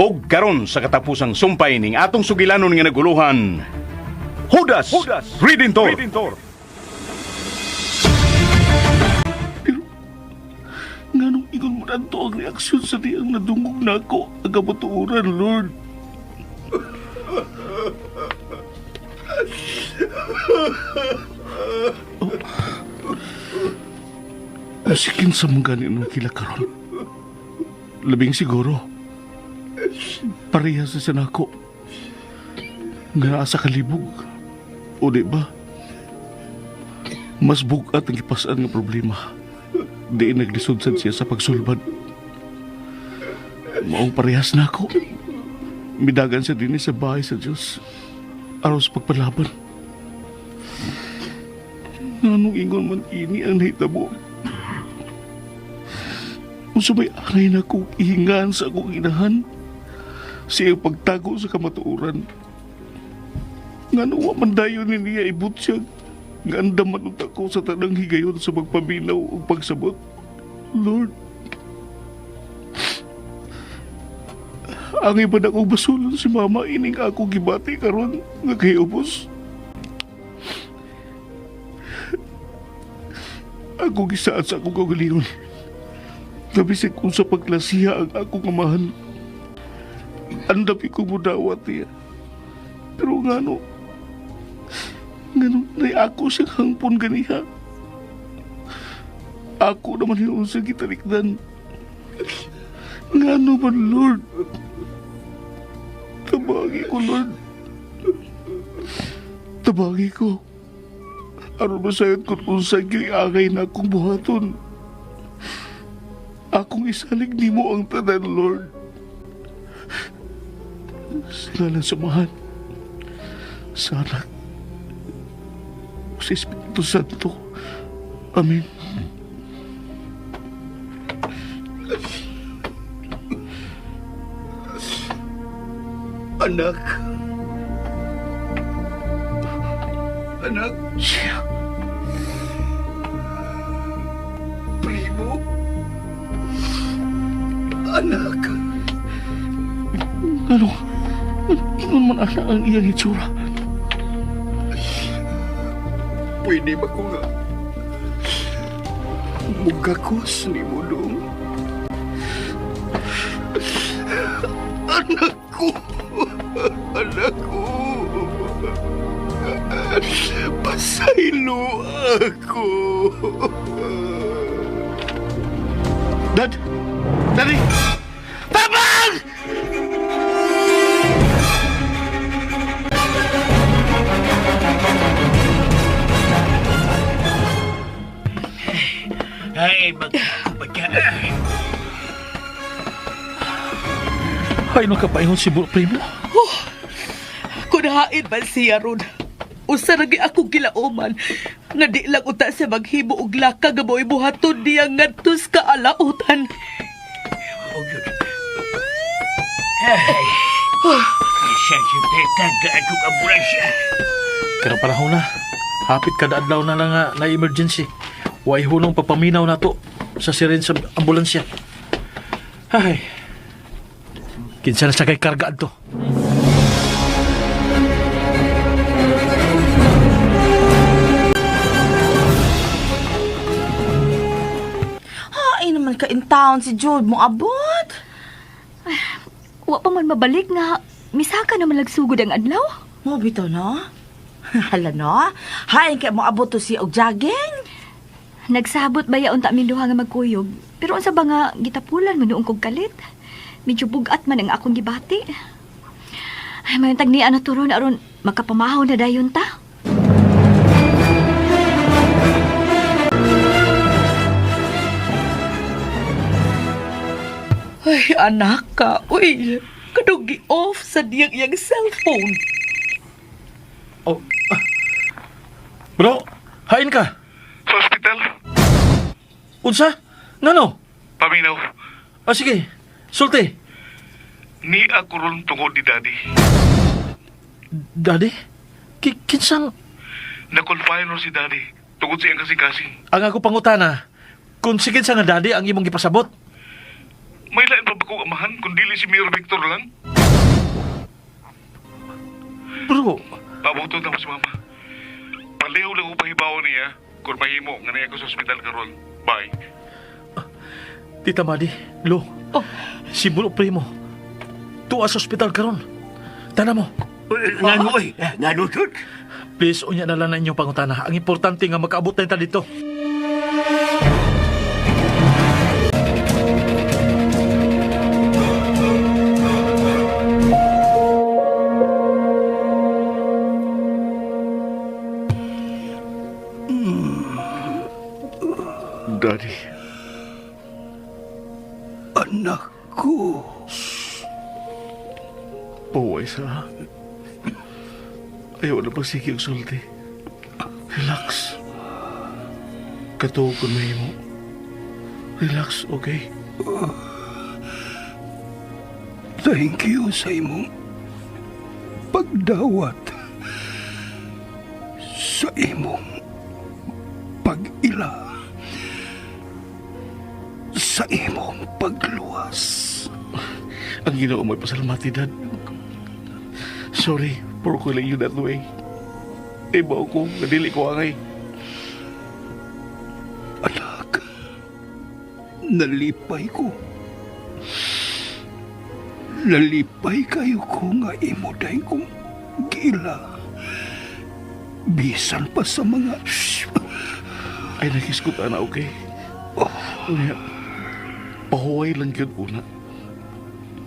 Og karon sa katapusang sumpay ning atong sugilanon nga naguluhan, Judas, Judas Redentor. Redentor. Pero, nganong ingon mo na ang reaksyon sa diyang nadungog na ako ang kamatuoran, Lord? Oh. Nasikin sa mga nung kila karon. Labing siguro. Parehas sa sinako. Nga naa sa kalibog. O di ba? Mas bugat ang ipasan nga problema. Di naglisod sad siya sa pagsulbad. Maong parehas na ako. Midagan siya dinhi sa bahay sa Diyos. Araw sa pagpalaban. Anong ingon man ini ang nahitabo? Unsa may aray na akong ihingaan sa akong inahan? Sa iyang pagtago sa kamatuoran. Ngano wa man dayon ni niya ibutyag nga andaman unta ko sa tanang higayon sa pagpaminaw ug pagsabot. Lord, ang iba na akong basulon si Mama ining ako gibati karon nga kahiubos. Ako gisaad sa akong kaugalingon. Nabisig kung sa pagklasiha ang akong amahan. Andapi ko mudawat niya. Pero ngano, ngano, nay ako siyang hangpon ganiha. Ako naman hinuon sa gitalikdan. Ngano man, Lord? Tabagi ko, Lord. Tabagi ko. Aron masayod kung unsay gyud angay na akong buhaton. Akong isalig nimo ang tanan, Lord. Sa ngalan sa Amahan, sa Anak, ug sa Espiritu Santo. Amen. Anak. Anak, Siya. primo. Anak. Ano? Ingon man ana ang iyang itsura. Pwede ba ko nga? Mugakos ni mo dong. Anak ko. Anak ko. Pasaylo ako. Dad! Daddy! Tabang! Ay, magkakabagka. Ay, nung kapaingon si Bro Primo. Kunahain man siya ron. Usa ra gyud akong gilauman nga di lang uta siya maghimo og laka nga mo'y buhaton niya ngadto sa kaalautan. Oh, yun. Ay, isa siya tayo karga atong ambulansya. Karang panahon na. Hapit kada adlaw na lang nga na emergency. Way hunong papaminaw na to sa siren sa ambulansya. Ay. Kinsa na sa kay karga adto. Ay naman ka in town si Jude mo abot. Wa pa man mabalik nga misaka naman lagsugod ang adlaw. Mo bitaw no? Hala no? Hain kay mo abot to si og jogging. Nagsabot ba ya unta min duha nga magkuyog? Pero unsa ba nga gitapulan man noong kog kalit? Medyo bugat man ang akong gibati. Ay, may tagnian na turon aron makapamahaw na dayon ta. Ay, anak ka. Uy, kadong gi-off sa diyang iyang cellphone. Oh. Ah. Bro, hain ka. Sa ospital. Unsa? Ngano? Paminaw. Ah, sige. Sulti. Ni ako ron tungod ni Daddy. Daddy? Kinsang Nakonfine ron si Daddy. Tungod sa iyang kasing-kasing. ang ako pangutana? Kung si kinsa nga daddy ang imong gipasabot. May lain pa ba kong amahan kung dili si Mayor Victor lang? Bro, Pabuto na ko si Mama. Paliw lang ko pahibaw niya kung mahimo nga niya ko sa ospital karon. Bye. Tita Madi, Lo, Oh. si Bro Primo, tuwa sa ospital karon. Tana mo. Ngano oy? Ngano jud? Please, unya na lang na inyong pangutana. Ang importante nga makaabot na ta dito. Daddy. Anak ko. Pahuway sa. Ayaw na pagsige og sulti. Relax. Katuog kung mahimo. Relax, okay? Thank you sa imong pagdawat sa imong pag-ila sa imong pagluwas. Ang Ginoo mo'y pasalamati, Dad. Sorry for calling you that way. Ibaw ko, nadili ko angay. Anak, nalipay ko. Nalipay kayo ko nga imo dahil kong gila. Bisan pa sa mga... Ay, nakiskot, ana, okay? Unya, pahuway lang yun una.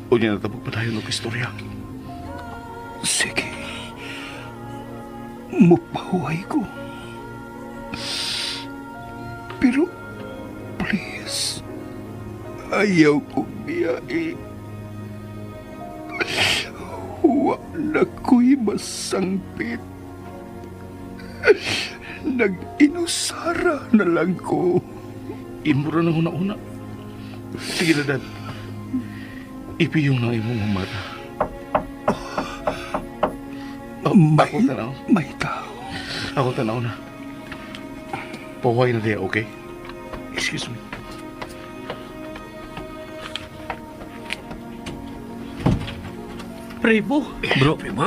Unya, natabog pa tayo ng istorya. Sige. Mupahuay ko. Pero, please, ayaw ko biyae. Wa na ko'y masangpit. Nag-inusara na lang ko. Imura ng una-una. Sige na, Dad. Ipiyong na imong mata. Oh, May, ako tanaw. may tao. Ako tanaw na. Pahuway na diya, okay? Excuse me. Primo, Bro, Primo.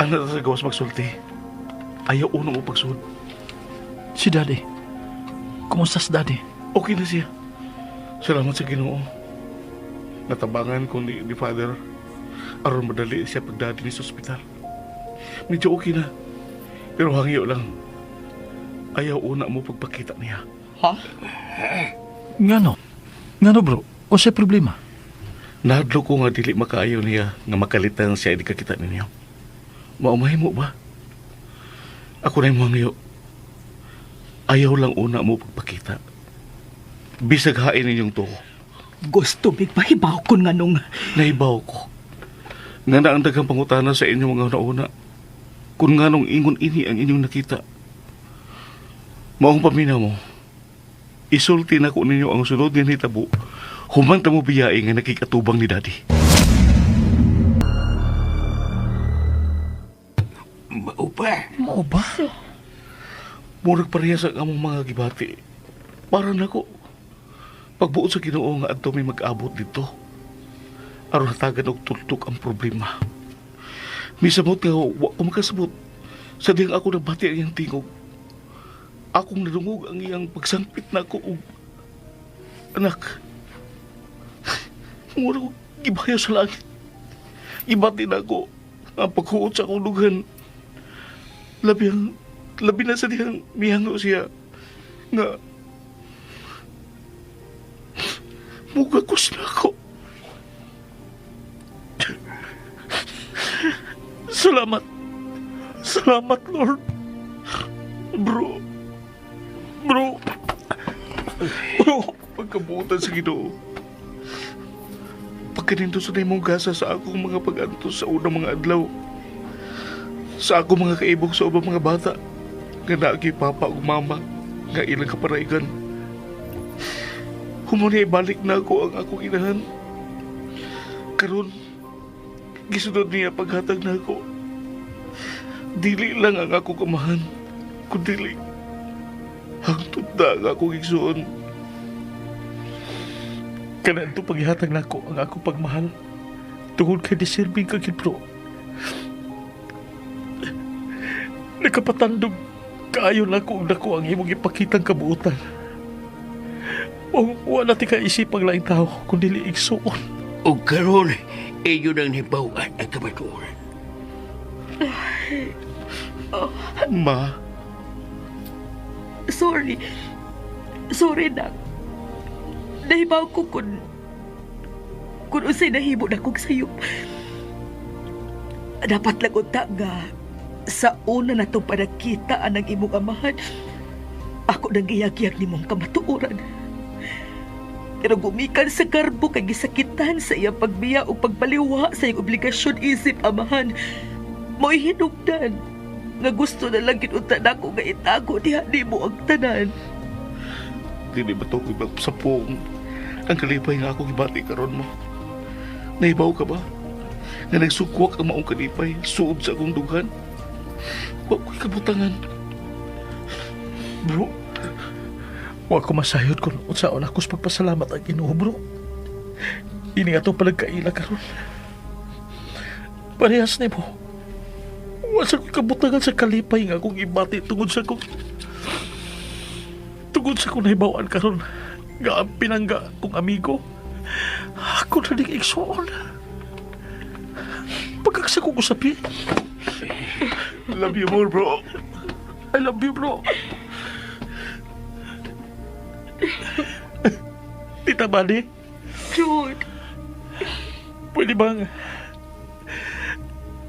Ang nata sa gawas magsulti. Ayaw unang upagsud. si Daddy. Kumusta si Daddy? Okay na siya. Salamat sa Ginoo. Natabangan ko ni Father. Aron madali siya pagdadi ni sa ospital. Medyo okay na. Pero hangyo lang. Ayaw una mo pagpakita niya. ha? Ngano? Ngano bro? O sa problema? Nahadlo ko nga dili makaayo niya nga makalitan siya di kakita ninyo. Maumahi mo ba? Ako na yung hangyo. Ayaw lang una mo pagpakita. Bisag hain ninyong tuo. Gusto mig pahibaw kun nganong Naibaw ko. Nga na ang daghang pangutana sa inyong mga una-una. Kung nga nung ingon ini ang inyong nakita. Maong paminaw mo. Isulti na ko ninyo ang sunod nga nitabo. Humanta mo biyai nga nakikatubang ni Daddy. Mao pa. Mao ba? Murag pareha sa among mga gibati. Para nako. Pagbuot sa Ginoo nga adto may mag-abot dito. Aron hatagan og tultok ang problema. Misamot nga wa ko makasabot. Sa diyang ako nabati ang iyang tingog. Akong nadungog ang iyang pagsangpit nako og anak. Mura ko gibayo sa langit. Gibati nako ang paghuot sa akong dughan. Labi ang labi na sa diyang mihango siya nga mugakos na ako. Salamat. Salamat, Lord. Bro. Bro. Bro, pagkabutan sa Ginoo. Pagkaninto sa imong gasa sa akong mga pag-antos sa unang mga adlaw. Sa akong mga kaibog sa ubang mga bata nga naagi papa ug mama nga ilang kaparaigan. Humuni ibalik na ako ang akong inahan. Karon gisunod niya paghatag na ako. Dili lang ang akong amahan, kundili hangtod na ang akong igsuon. Kanang paghihatag nako ang akong pagmahal. Tungod kay deserving ka gyud, bro. Nakapatandog kaayo nako og dako ang imong ipakitang kabuotan. O wala ti ka isipang laing tao kun dili igsuon. O karon, iyo nang hibaw-an ang kamatuoran. Ma, Sorry. Sorry, nak. Nahibaw ko kung unsay nahimo na kong sayop. Dapat lang unta nga sa una na itong panagkita ang imong amahan, ako nang giyag-giyag nimong kamatuoran. Pero gumikan sa garbo kay gisakitan sa iyang pagbiya o pagbaliwa sa iyang obligasyon isip amahan. Mo'y hinugdan nga gusto na lang gid unta nako nga itago diha nimo ang tanan. Dili ba to sa pong ang kalipay nga ako gibati karon mo? Nahibaw ka ba? Nga nagsukwak ang maong kalipay, suod sa akong dughan. Wa ko'y kabutangan. Bro, wa ko masayod kung unsaon ako sa pagpasalamat ang Ginoo, bro. Ini nga itong palagkaila karon. Parehas nimo. Wa sa ko'y kabutangan sa kalipay nga akong ibati tungod sa akong nahibaw-an karon nga ang pinangga kong amigo. Ako na ning igsuon. Pagkaksa ko usapi. Love you more, bro. I love you, bro. Tita Manny, Jude, pwede bang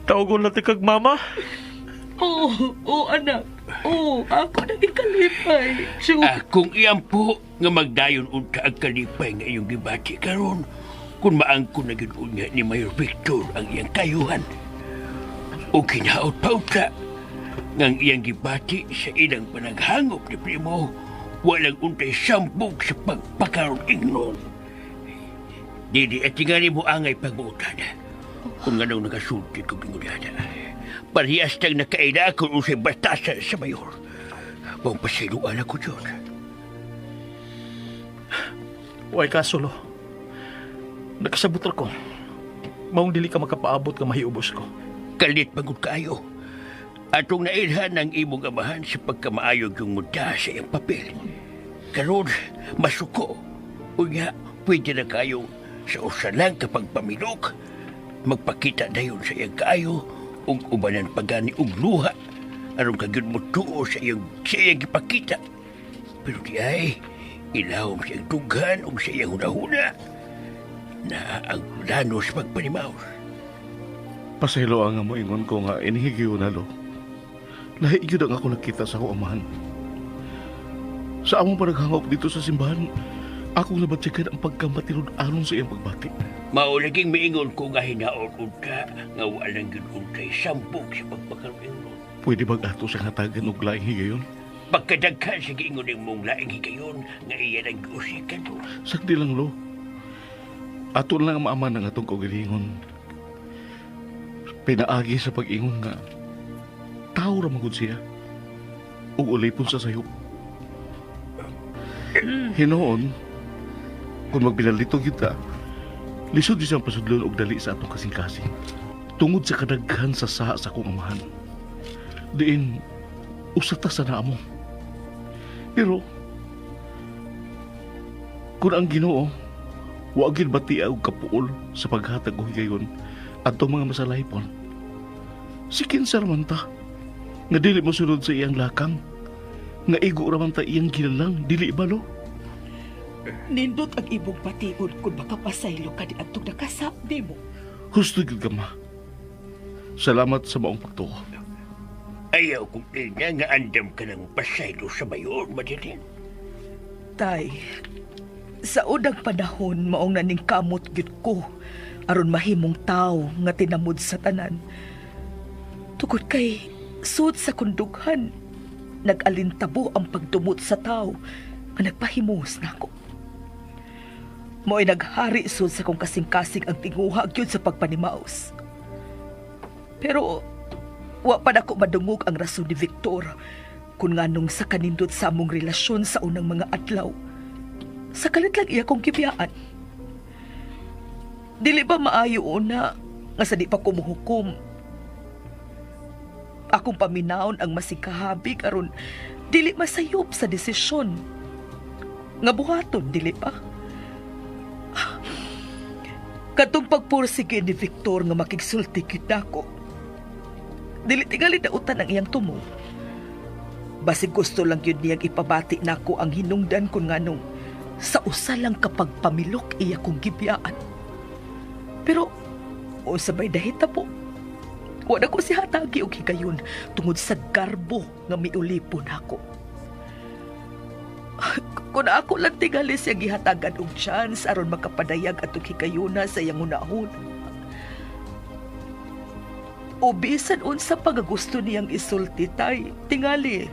tawagon natin kag mama? Oh, oh anak. Oh, ako na ikalipay. Jude. Akong iyampo nga magdayon unta ang kalipay nga iyong gibati karon kung maangko na gyud unya ni Mayor Victor ang iyang kayuhan. O kinaot pa unta nga ang iyang gibati sa ilang panaghangop ni Primo walang untay sambog sa pagpakaron ingnon. Dili at tingali mo angay pagbuotan kung anong nagasulti kong ingon. Parehas tang nakaila kung unsay batasan sa mayor. Maong pasayloan ako, John. Way kaso, lo. Nakasabot ra ko. Maong dili ka makapaabot nga mahiubos ko. Kalit pagod kaayo. Atong nailhan ng imong amahan sa pagkamaayog yung muda sa iyang papel. Karon, masuko. Unya, pwede na kayo sa usa lang kapag pamilok. Magpakita dayon sa iyang kaayo ug ubanan pagani og luha aron kagyud mo tuo sa iyang gipakita. Pero di ay ilawom sa iyang dughan ug sa iyang hunahuna na ang plano sa pagpanimaos. Pasaylo ang mo ingon ko nga inihigiyo na, lo. Lahi gyud ang ako nakita sa akong amahan. Sa among panaghangop dito sa simbahan, akong nabatsyagan ang pagkamatinud-anon sa iyang pagbati. Mao laging miingon ko nga hinaot unta nga walang gyud untay sambog sa pagpakaroon. Pwede bag ato siyang hatagan og laing higayon? Pagkadaghan sa giingon mong laing higayon nga iya nang giusikan mo. Sakdi lang, lo. Ato lang ang maaman ang atong kaugalingon. Pinaagi sa pag-ingon nga tao ra magud siya. Ug ulipon sa sayop. Hinuon, kung magbilalito kita, lisod di siyang pasudlon og dali sa atong kasing-kasing. Tungod sa kadaghan sa saha sa akong amahan. Diin, usa ta sa naamo. Pero, kung ang Ginoo, wa gyud batia og kapuol sa paghatag og higayon adtong mga masalaypon. Si kinsa ra man ta nga dili mosunod sa iyang lakang, nga igo ra man ta iyang gilalang, dili ba, lo? Nindot ang imong bation kung makapasaylo ka ni atong nakasap nimo. Husto gyud ka, ma. Salamat sa maong pagtuo. Ayaw kong ina nga andam ka ng pasaylo sa mayor, Madeline. Tay, sa unang panahon maong naningkamot gyud ko aron mahimong tao nga tinamod sa tanan. Tungod kay sud sa kundughan, nag-alintabo ang pagdumot sa tao nga nagpahimos nako. Mo'y naghari sud sa kong kasing-kasing ang tinguha gyud sa pagpanimaos. Pero wa pa nako madungog ang rason ni Victor kung nganong sa kanindot sa among relasyon sa unang mga adlaw. Sa kalit lang iya kong gibiyaan. Dili ba maayo una nga sa di pa kumuhukom? Akong paminawon ang masikahabi karon dili masayop sa desisyon. Nga buhaton, dili pa. Katong pagpursige ni Victor nga makigsulti gyud nako. Dili tingali dautan ang iyang tumo. Basig gusto lang gyud niyang ipabati nako ang hinungdan kun nganong sa usa lang kapag pamilok iya kong gibiyaan. Pero o sabay dahita po. Wala ko si hatagi og higayon tungod sa garbo nga miulipon ako. Kung ako lang tingali siya gihatagan og chance aron makapadayag atong higayuna sa iyang unahon. O bisan unsa pagagusto niyang isulti tay, tingali.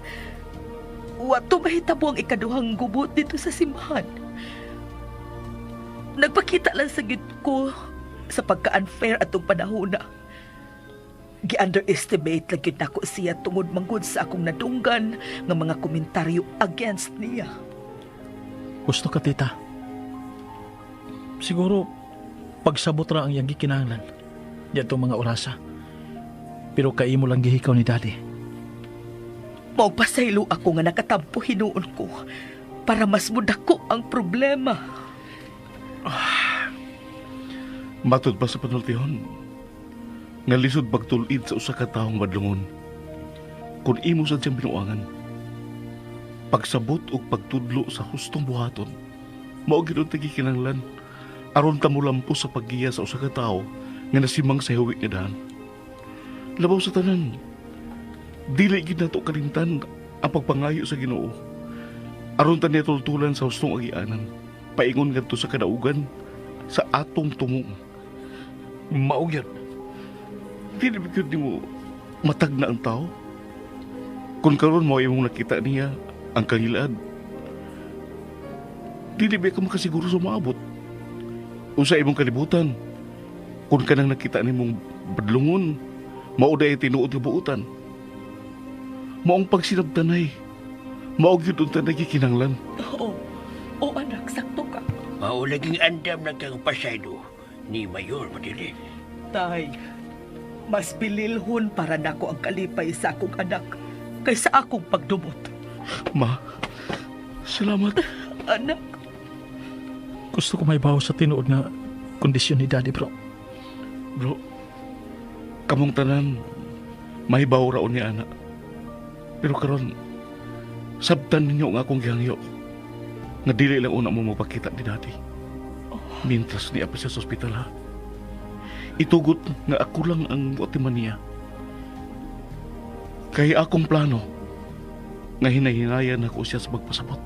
Wa mahitabo ang ikaduhang gubot dito sa simbahan. Nagpakita lang sa gid ko sa pagka-unfair atong panahon na. Gi-underestimate lang gyud nako siya tungod manggod sa akong nadunggan nga mga komentaryo against niya. Gusto ka, tita. Siguro, pagsabot ra ang iyang gikinahanglan. Di atong mga orasa. Pero kaimo lang gihikaw ni Daddy. Maong pasaylo ako nga nakatampo hinuon ko para mas mudako ang problema. Matod pa sa panultihon, nga lisod pagtulid sa usa ka taong madlungon. Kung imo sad siyang binuangan, pagsabot ug pagtudlo sa hustong buhaton, mao gyud ang gikinahanglan aron ta molampo sa paggiya sa usa ka tawo nga nasimang sa hiwi nga daan. Labaw sa tanan, dili gid nato kalimtan ang pagpangayo sa Ginoo. Aron ta niya tultulan sa hustong agianan, paingon ngadto sa kadaugan sa atong tumong. Mao gyud. Dili ba gyud nimo matag na ang tao? Kung karon mo imong nakita niya ang kangilad, dili ba ka makasiguro sa maabot? Unsa imong kalibutan? Kung kanang nakita nimong badlungon, mao day tinuod nga buutan. Maong pagsinabtanay, mao gyud unta nagikinahanglan. Oo. Oo anak, sakto ka. Mao laging andam na kang pasaylo ni Mayor Madili. Tay, mas bililhon para nako ang kalipay sa akong anak kaysa akong pagdumot. Ma, salamat. Anak, Gusto ko may bawo sa tinuod nga kondisyon ni Daddy, bro. Bro, kamong tanan, mahibaw raon niya anak. Pero karon, sabtan ninyo nga akong gihangyo. Nga dili lang una mo magpakita ni Daddy. Mintras niya pa siya sa ospital ha. Itugot nga ako lang ang buatiman niya. Kaya akong plano nga hinahinayan ako siya sa pagpasabot.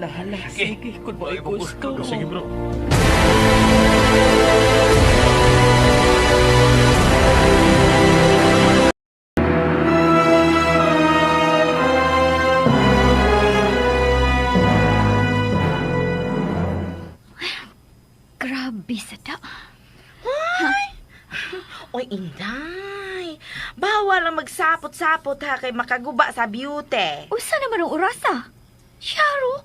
nahala, sige, kung mo ay gusto. Sige, bro. Grabe sa da. Oy, Inday. Bawal ang magsapot-sapot ha kay makaguba sa beauty. Usa naman ang orasa. Syaro.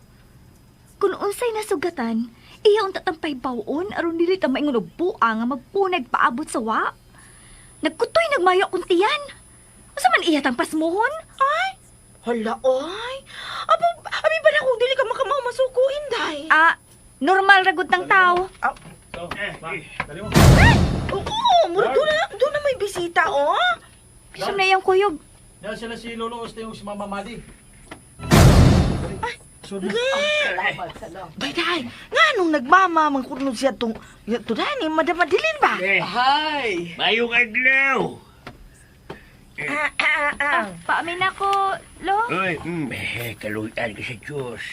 Kung unsay nasugatan, iya unta tampay bawon aron dili ta maingon og buang nga magpunag paabot sa wa. Nagkutoy nagmayo akong tiyan. Unsa man iya tang pasmuhon? Hala, oy. Abo, abi ba na kung dili ka makamao masuko, Inday? Ah, normal ra gud tang tao. Oo, mura doon na may bisita, oh. Kinsa na iyang kuyog? Na sila si Lolo Oste yung si Mama Madi. Bay, day, nga nung nagmama, mangkurnog siya tong, to day, ni Madam Madeline ba? Hi! Mayong adlaw. Ah, ah, ah, ah. Paamin ako, lo. Uy, kaluyan ka sa Diyos.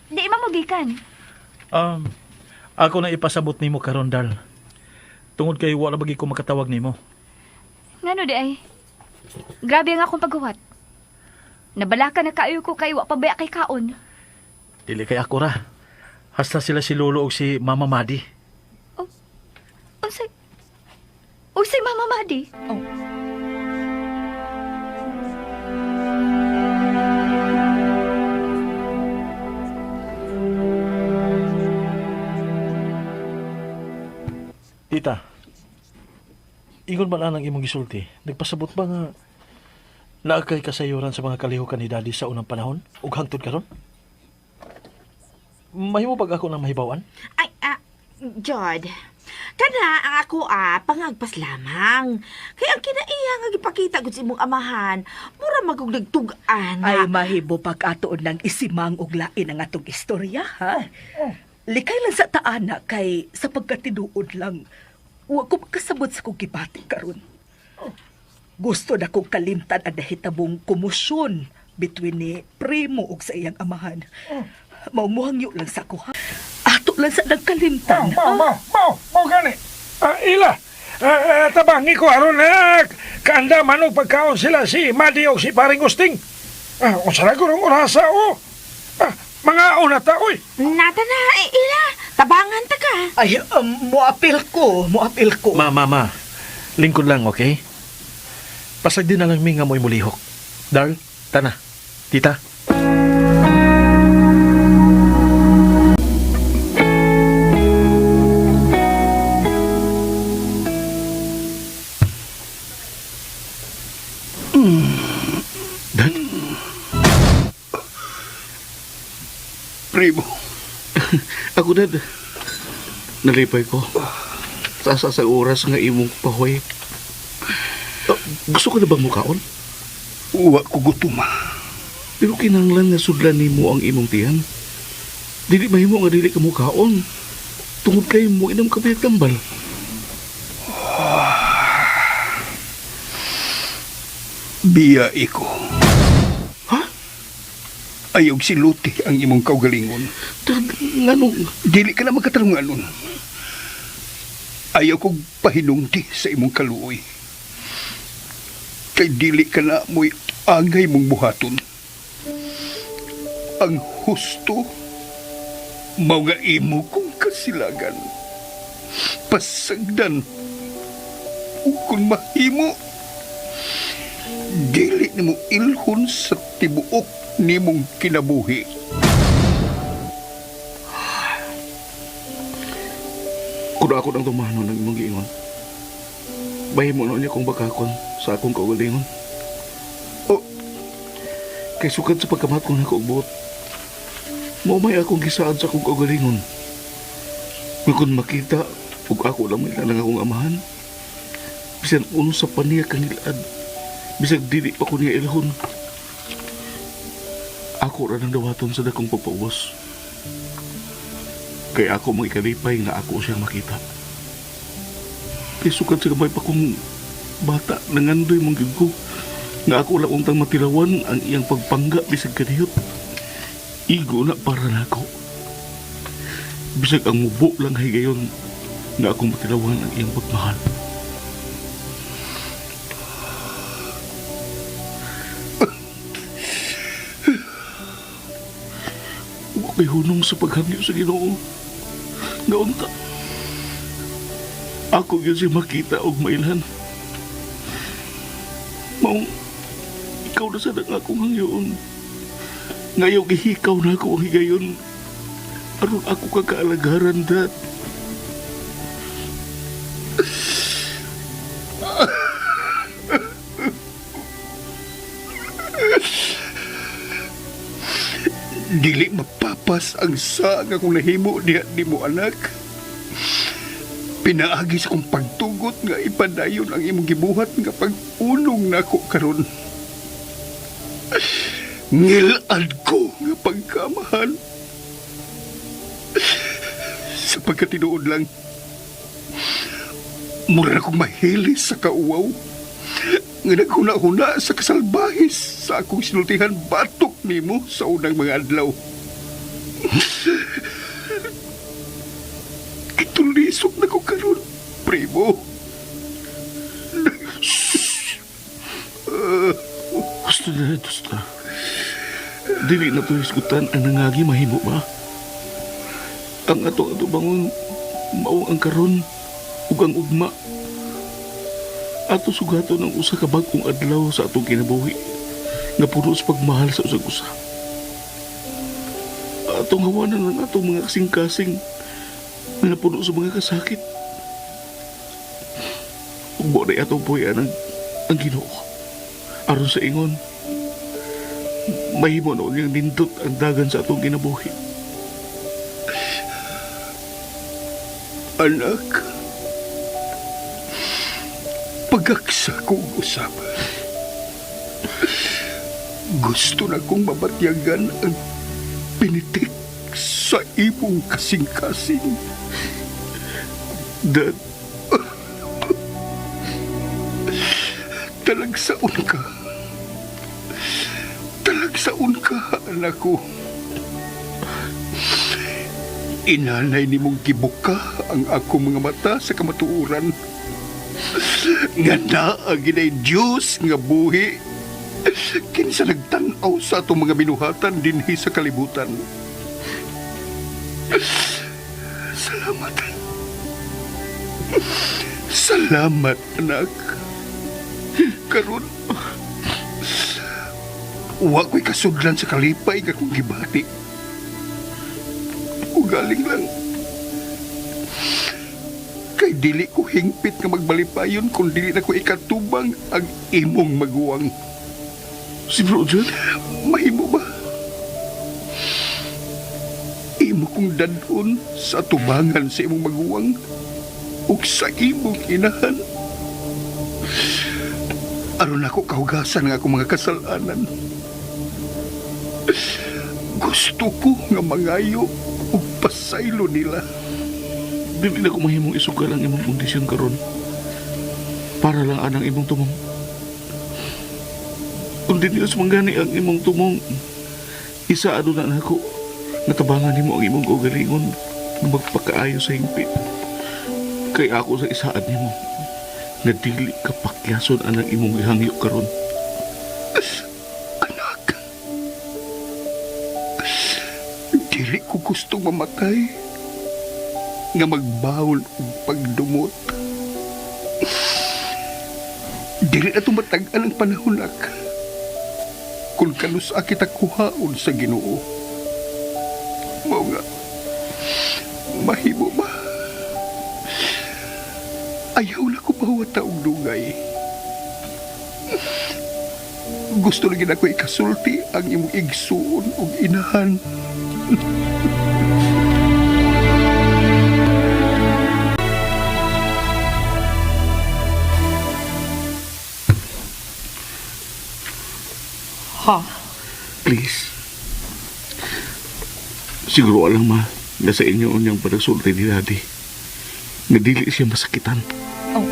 Di ma mo gikan. Ako na ipasabot nimo karon Dal. Tungod kay wala bagi ko makatawag nimo. Ngano di ay? Grabe ang akong paghuwat. Nabalaka na kaayo ko kay wa pa baya kay kaon. Dili kay ako ra. Hasta sila si Lolo og si Mama Madi. Unsay Unsay Mama Madi? Oh. Tita, ingon man anang imong gisulti, nagpasabot ba nga naa kay kasayuran sa mga kalihukan ni Daddy sa unang panahon ug hangtod karon? Mahimo pag ako nang mahibawan? Ay, Jod, kana ang ako pangagpas lamang. Kaya ang kinaiya nga gipakita gud sa imong amahan, mura magug nagtug-an. Ay mahibo pag atoon ng isimang og lain ang atong istorya, ha? Likay lang sa taana kay sa pagkatinuod lang, wa ko makasabot sa kong gibati karon. Gusto na kong kalimtan ang nahitabong kumusyon between ni primo ug sa iyang amahan. Maumuhangyo lang sa ko, ha? Ato lang sa nagkalimtan, Mao, ha? mao, mao, mao gani. Ila, tabangi ko aron na kaandaman og pagkaon sila si Madi og si Paring Gusting. Unsa na gurong orasa o? Mga una ta oy. Nata na, ila, tabangan ta ka. Ay, muapil ko, muapil ko. Ma, ma, ma. Lingkod lang, okay? Pasag din na lang mi nga mo'y mulihok. Darl, tana. Tita. Dad? Primo, Ako, Dad. Nalipay ko. Sa sa oras nga imong pahoy. Gusto ka na bang mukaon? Uwa ko gutuma. Pero kinahanglan nga sudlan nimo ang imong tiyan. Dili mahimo nga dili ka mukaon. Tungod kay mo inom ka tambal. Biya iko. Ha? Ayog siluti ang imong kaugalingon. Dad, nganong Dili ka na magkatarunganon. Ayaw kong pahinungti sa imong kaluoy. Kay dili ka na mo'y angay mong buhaton. Ang husto, mao nga imo kong kasilagan. Pasagdan, ug kung mahimo, dili nimo ilhon sa tibuok nimong kinabuhi. Kuno ako nang tumano ng imong giingon. Bahin mo na niya kung bakakon sa akong kaugalingon. O, kay sukad sa pagkamat ko nako og buot. Mao may akong gisaad sa akong kaugalingon. Nga kung makita ug ako lang may lang akong amahan. Bisan unsa pa niya kangilad. Bisag dili pa ko niya ilhon. Ako ra nang dawaton sa dakong pagpaubos. Kay ako mong ikalipay nga ako siyang makita. Kay sukad sa gamay pa kong bata, nangandoy mong gyud ko nga ako lang untang matilawan ang iyang pagpangga bisag kaniyot. Igo na para nako. Bisag ang mubo lang higayon nga akong matilawan ang iyang pagmahal. Wa kay hunong sa paghangyo sa Ginoo. Nga unta. Ako gyud siya makita og mailhan. Maong ikaw na sad ang akong hangyoon. Ngayon gihikaw na ako ang higayon. Aron ako kakaalagaran, Dad. Dili mapapas ang sa nga akong nahimo diha nimo anak. Pinaagi sa akong pagtugot nga ipadayon ang imong gibuhat nga pag-unong nako karon. Ngilad ko nga pagkamahan. Sa pagkatinuod lang, mura na kong mahilis sa kauwaw. Nga naghuna-huna sa kasalbahis sa akong sinultihan batok nimo sa unang mga adlaw. Kitulisok na ko karon, primo. Gusto na, gusto. Dili na to hisgutan ang nangagi mahimo ba? Ang ato ato bangon, mao ang karon ug ang ugma. Ato sugaton ang usa ka bag-ong adlaw sa atong kinabuhi nga puno sa pagmahal sa usag usa. Atong hawanan ang atong mga kasing-kasing nga napuno sa mga kasakit. Mo na atong puyan ang Ginoo. Aron sa ingon, mahimo na ang nindot ang dagan sa atong kinabuhi. Anak, pagaksa ko og usab. Gusto na kong mabatyagan ang pinitik sa imong kasing-kasing. Dad, Talagsaon ka. Talagsaon ka, anak ko. Inanay ni mong gibuka ang akong mga mata sa kamatuoran. Nga naa ginay Diyos nga buhi. Kinsa nagtan-aw sa atong mga binuhatan dinhi sa kalibutan. Salamat. Salamat, anak. Karon, wa ko'y kasudlan sa kalipay nga akong gibati. Ugaling lang. Kay dili ko hingpit nga magbalipayon kung dili na ko ikatubang ang imong maguwang. Si Bro Jude? Mahimo ba? Imo kong dadon sa tubangan sa imong maguwang ug sa imong inahan. Aron ako kahugasan nga akong mga kasalanan. Gusto ko nga mangayo ug pasaylo nila. Dili na ko mahimong isugal ang imong kondisyon karon. Para lang anang imong tumong. Kung dili sa manggani ang imong tumong, isa ano na nako, natabangan nimo ang imong kaugalingon nga magpakaayo sa hingpit. Kay ako sa isaan nimo, nga dili ka pakyason anang imong gihangyo karon. Anak, dili ko gustong mamatay nga magbawon og pagdumot. Dili na tumatag-an ang panahon, nak. Kung kanusa kita kuhaon sa Ginoo. Mao nga, mahimo ba? Ayaw na ko pahawata og dugay. Gusto lagi na ko ikasulti ang imong igsuon og inahan. Ha? Please. Siguro alam ma, nga sa inyo unyang panagsulti ni Daddy. Nga dili siya masakitan. Oh.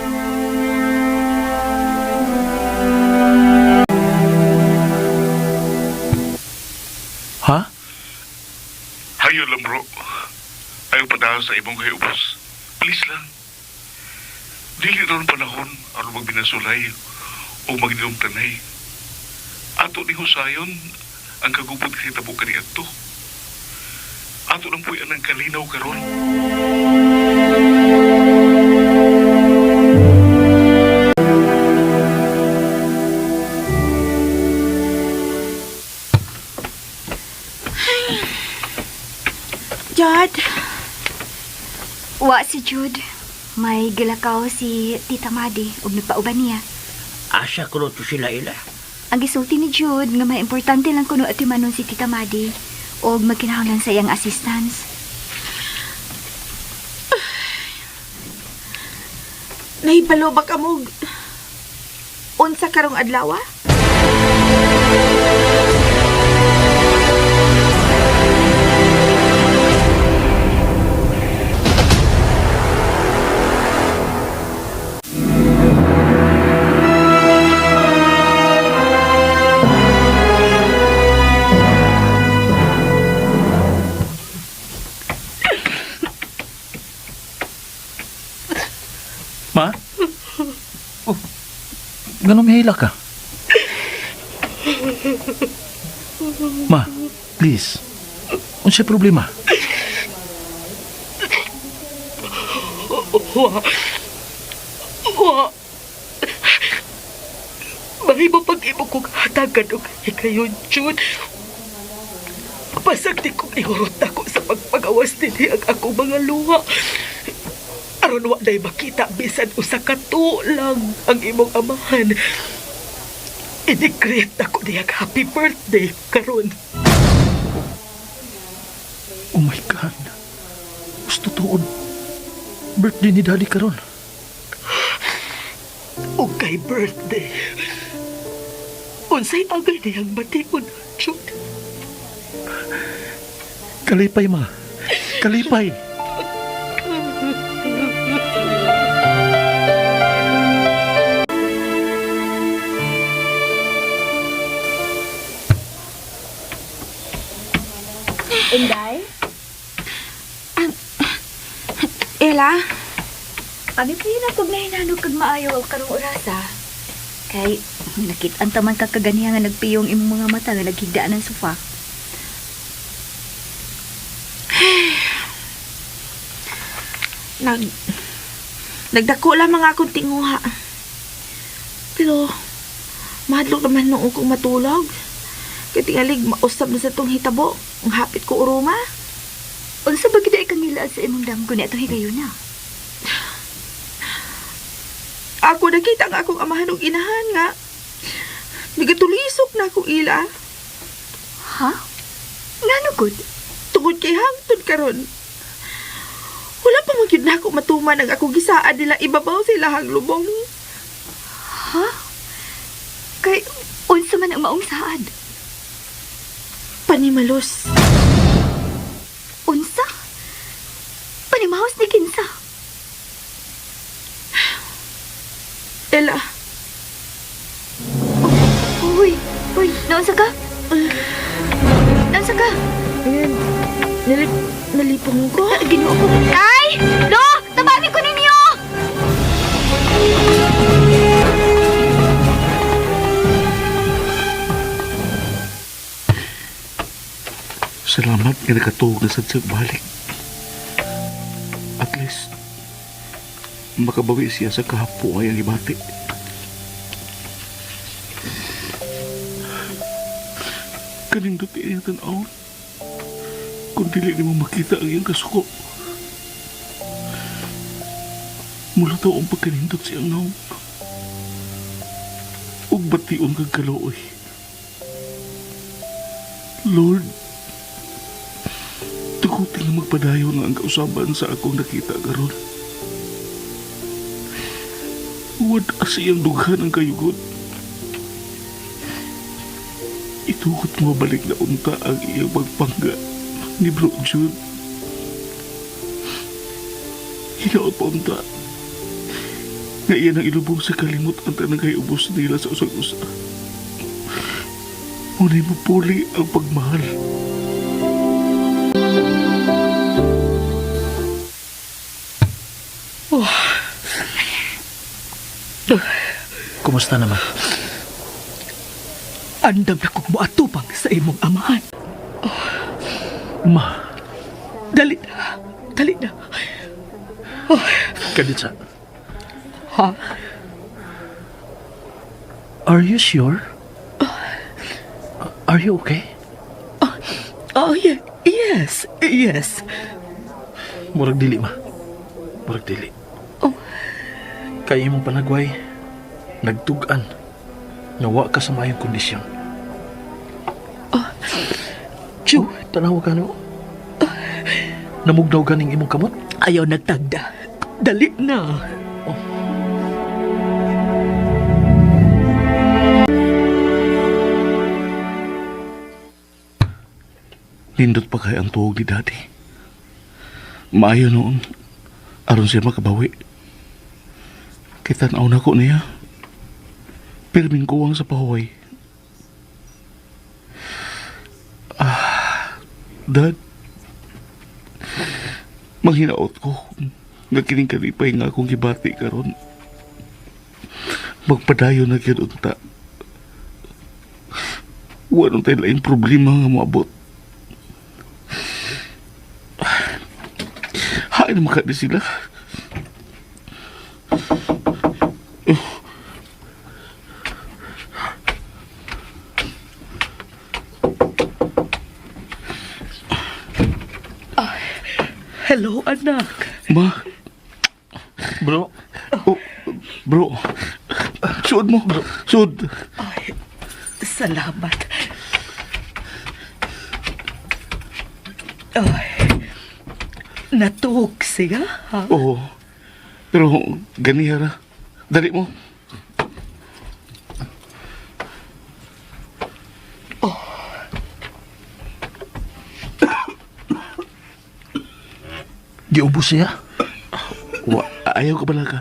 Ha? Hayo lang bro. Ayaw pa sa imong kahiubos. Please lang. Dili ron panahon aron magbinasulay o magninumtanay. Ato ni Husayon ang kagubot kay tabo kaniadto. Ato lang puy ang kalinaw karon. Jod, Wa si Jude. May gilakaw si Tita Madi ug nagpauban niya. Asa ko to sila ila. Ang gisulti ni Jude nga may importante lang kuno atimanon si Tita Madi og magkinahanglan sa iyang assistance. nahibalo ba ka mo? Unsa karong adlaw? Ah? Ma? Oh, ganun mahila ka. Ma, please. Unsay problema? Wa. Wa. Mahimo pag imo kong hatagan og hikayon, Jude. Pasag di kong ihurot ako sa pagpagawas dinhi ang akong mga luha. Aron wa day makita bisan usa ka tulang ang imong amahan. I-greet ako niya happy birthday karon. Oh my God. Gusto tuod. Birthday ni Daddy karon. Og kay birthday. Unsay angay niyang bation, Jude? Kalipay, ma. Kalipay. Inday? Ella, Abi pa yun ako nahinanog kag maayo og karong orasa. Kay nakit-an taman ka kaganiha nga nagpiyong imong mga mata nga naghigdaan ng sofa. nag nagdako lamang akong tinguha. Pero mahadlok naman noon kong matulog. Kay tingalig mausab na sa tong hitabo. Ang hapit ko uruma. Unsa ba gid ay kang ngilaad sa imong damgo ni atong higayuna? Ako nakita nga akong amahan og inahan nga. Nagatulisok na akong ila. Ha? Ngano gud? Tungod kay hangtod karon. Wala pa man gyud na ako matuman ang akong gisaad nila ibabaw sa ilahang lubong. Ha? Kay unsa man ang maong saad? Panimalos. Unsa? Panimahos ni kinsa? Ella, Uy, uy, naunsa ka? Naunsa ka? Nalipong ko. Ah, Ginoo ko. Ay! Lo! Tabangin ko ninyo! Salamat nga nakatuog na sad siya balik. At least, makabawi siya sa kahapo ay ang ibati. Kanindot niya tan-awon. Kung dili nimo makita ang iyang kasuko. Mula daw ang pagkanindot siyang nawong. Ug bation kag kaluoy. Lord, tuguti nga magpadayon nga ang kausaban sa akong nakita karon. Wad sa iyang dughan ang kayugod. Itugot mo balik na unta ang iyang pagpangga ni Bro Jude. Hinaot pa unta nga iyan ang ilubong sa kalimot ang tanang kay ubos nila sa usag-usa. Ngunit mo puli ang pagmahal. Kumusta naman? Andam na kong moatubang sa imong amahan. Ma, Dali na. Dali na. Kaditsa. Ha? Are you sure? Are you okay? Oh, yeah. Yes. Yes. Murag dili, ma. Murag dili. Oh. Kay imong panagway, nagtug-an nga wa ka sa maayong kondisyon. Jude, Tanawa ka no. Namugnaw ganing imong kamot? Ayaw nagtagda. Dali na. Oh. Nindot pa kay ang tuog ni Daddy. Maayo noon. Aron siya makabawi. Kita na ko niya. Pirming kuwang sa pahuway. Ah, Dad. Manghinaot ko. Nga kining kalipay nga akong gibati karon. Magpadayon na gyud unta. Wa nang tayo laing problema nga moabot. Hain naman ka di sila. Hello, anak. Ma. Bro, Oh, bro. Suod mo, bro. Suod. Ay, salamat. Ay, natuog siya, ha? Oo. Pero ganiha ra. Dali mo. giubos siya. Wa, ayaw ka pala ka.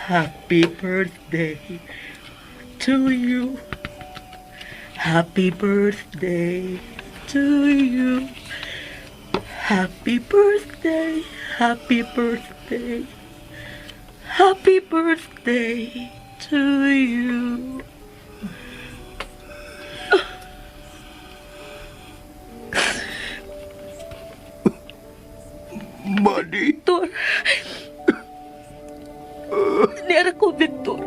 Happy birthday to you. Happy birthday to you. Happy birthday, happy birthday. Happy birthday to you. Madi, Victor. Niara ko, Victor.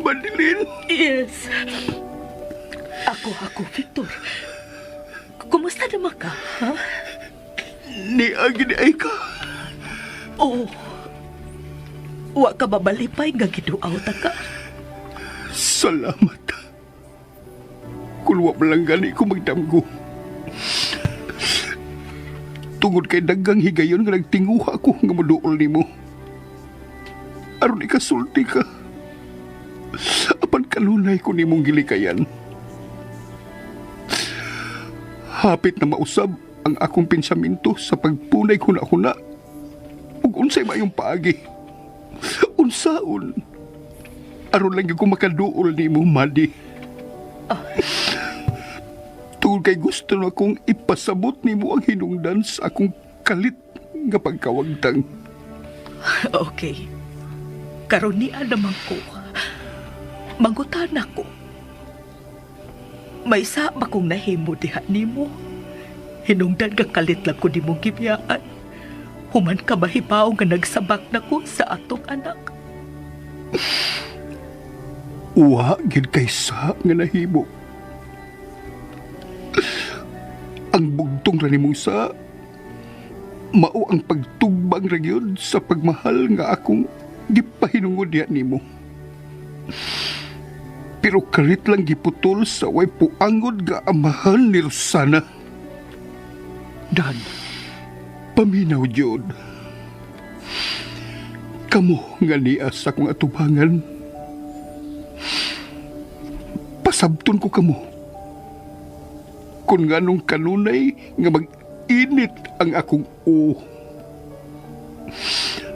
Madeline. Yes. Ako, ako, Victor. Kumusta naman ka, ha? Niagi ni ay ka. Oo. Wa ka mabalipay nga giduaw ta ka. Salamat. Kung wa man lang gani ko magdamgo. Tungod kay daghang higayon nga nagtinguha ko nga moduol nimo. Aron ikasulti ka. Apan kalunay ko nimong gilikayan. Hapit na mausab ang akong pensamento sa pagpunay huna-huna. Ug unsay maayong paagi. Unsaon? Aron lang gyud ko makaduol nimo, Madi. Tungod kay gusto na akong ipasabot nimo ang hinungdan sa akong kalit nga pagkawagtang. Okay. Karon ni naman ko. Mangutan ako. May sa ba kong nahimo diha nimo? Hinungdan ka kalit lang ko nimong gibiyaan. Human ka mahibaw nga nagsabak na ko sa atong anak. Wa gid kay sa nga nahimo. Ang bugtong ra nimong sa mao ang pagtugbang ra gyud sa pagmahal nga akong gipahinungod diha nimo. Pero kalit lang giputol sa way puangod nga amahan ni Rosana. Dad, Paminaw jud. Kamo nga niya sa akong atubangan. Pasabton ko kamo. Kung nganong kanunay nga mag-init ang akong o.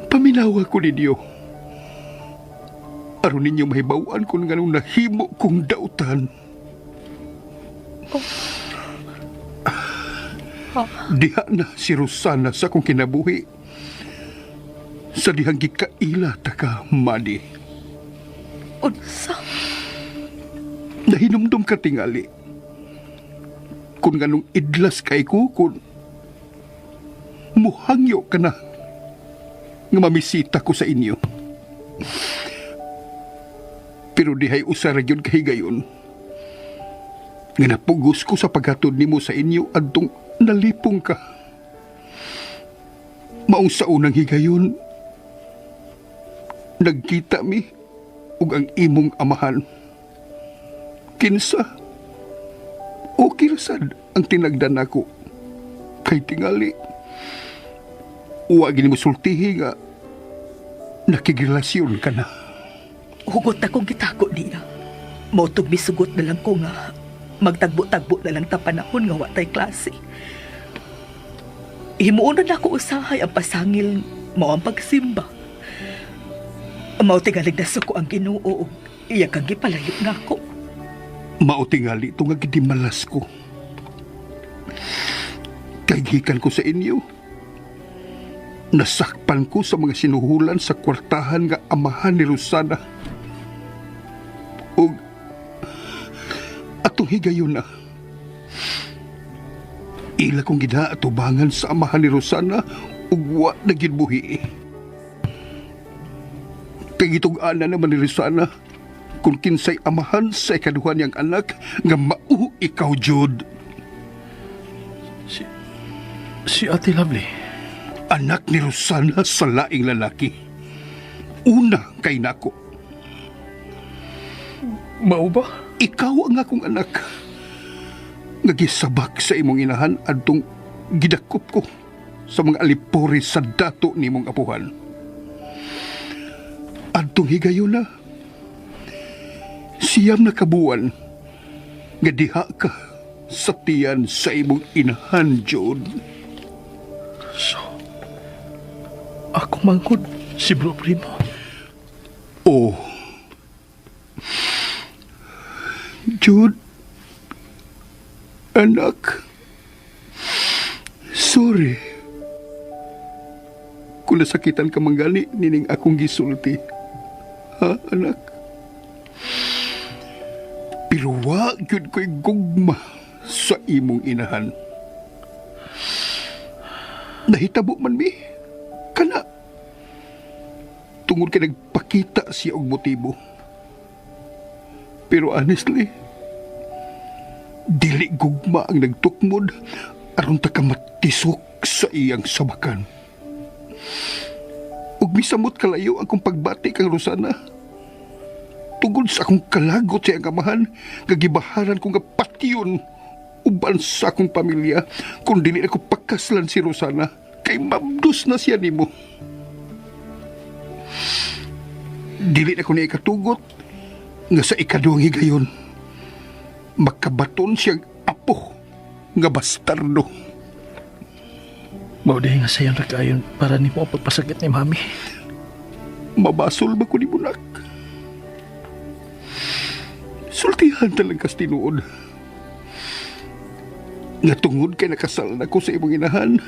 Paminawa ko ninyo. Aron ninyo mahibaw-an kung nganong nahimo kong dautan. Diha na si Rosana sa akong kinabuhi. Sa dihang gikaila ta ka, Madi. Unsa? Nahinumdum ka tingali. Kung anong idlas kay ko, kung muhangyo ka na nga mamisita ko sa inyo. Pero dihay usa ra gyud kahigayon. Nga napugos ko sa paghatod nimo sa inyo adtong nalipong ka. Maong sa unang higayon, nagkita mi ug ang imong amahan. Kinsa o kirsad ang tinagdan nako kay tingali uwa gini mo sultihi nga nakigirelasyon ka na. Hugot akong gitago niya. Motog misugot na lang ko nga magtagbo-tagbo na lang ta panahon nga wa tay klase. Himuon na nako usahay ang pasangil mao ang pagsimba. Mao tingalig na suko ang Ginoo ug iya kang gipalayo nako. Mao tingali ito nga gidimalas ko. Kay gikan ko sa inyo. Nasakpan ko sa mga sinuhulan sa kwartahan nga amahan ni Rosana. Og atong higayon na. Ila kong gida atubangan sa amahan ni Rosana ug wa na gid buhi. Kay gitug-ana naman ni Rosana kung kinsay amahan sa ikaduha niyang anak nga mao ikaw jud. si Si Ate Lovely. Anak ni Rosana sa laing lalaki. Una kay nako. Mao ba? Ikaw ang akong anak. Nga gisabak sa imong inahan adtong gidakop ko sa mga alipore sa dato nimong apuhan. Adtong higayuna, 9 na kabuan nga diha ka sa tiyan sa imong inahan, Jude. So, ako manggod si Bro Primo. Oh. Jude, anak, sorry. Kung nasakitan ka manggali, nining akong gisulti. Ha, anak? Pero wa gyud ko'y gugma sa imong inahan. Nahitabo man mi, kana. Tungod kay nagpakita siya og motibo. Pero honestly, dili gugma ang nagtukmod aron ta ka matisok sa iyang sabakan. Ug misamot kalayo akong pagbati kang Rosana. Tungod sa akong kalagot sa iyang amahan, nga gibaharan ko nga patyon uban sa akong pamilya kung dili ako pakaslan si Rosana, kay mabdos na siya nimo. Dili na ko niya ikatugot nga sa ikaduhang higayon makabaton siyang apo nga bastardo. Mao diay nga sayon ra kaayon para nimo ang pagpasakit ni Mami. Mabasol ba ko ni Bunak? Sultihan talaga kas tinuod. Nga tungod kay nakasal na ko sa imong inahan,